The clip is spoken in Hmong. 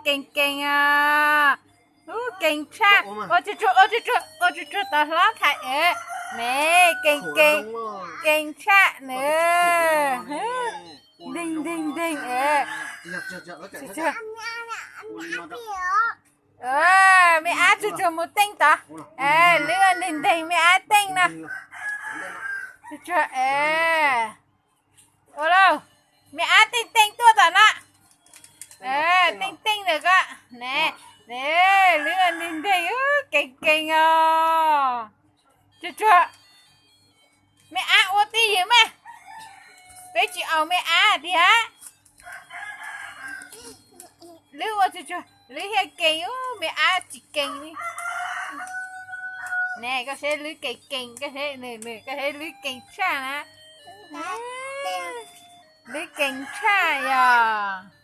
Keeg keeg os. Ub, keeg tshaj. Ua tsuag tsuag, ua tsuag tsuag, ua tsuag tsuag tau hlob tham es. Ne, keeg keeg, keeg tshaj na. Nteeg nteeg nteeg es. Me ab tsuag tsuag mus teej tod. Lwb ua nteeg nteeg me ab teej no. Tsuag tsuag es. Ua lauj, me ab teej teej tuaj tom no. Teej teej ntawm ko. Ne, lwb ua nteeg nteeg, keeg keeg os. Tsuag tsuag, me ab ua twj ywm mas. Peb tsis aus me ab tiag. Lwb ua tsuag tsuag, lwb thiaj keeg, me ab tsis keeg li. Ne, koj saib lwb keeg keeg, koj saib nws, nws, koj saib lwb keeg tshaj na. Lwb keeg tshaj yog.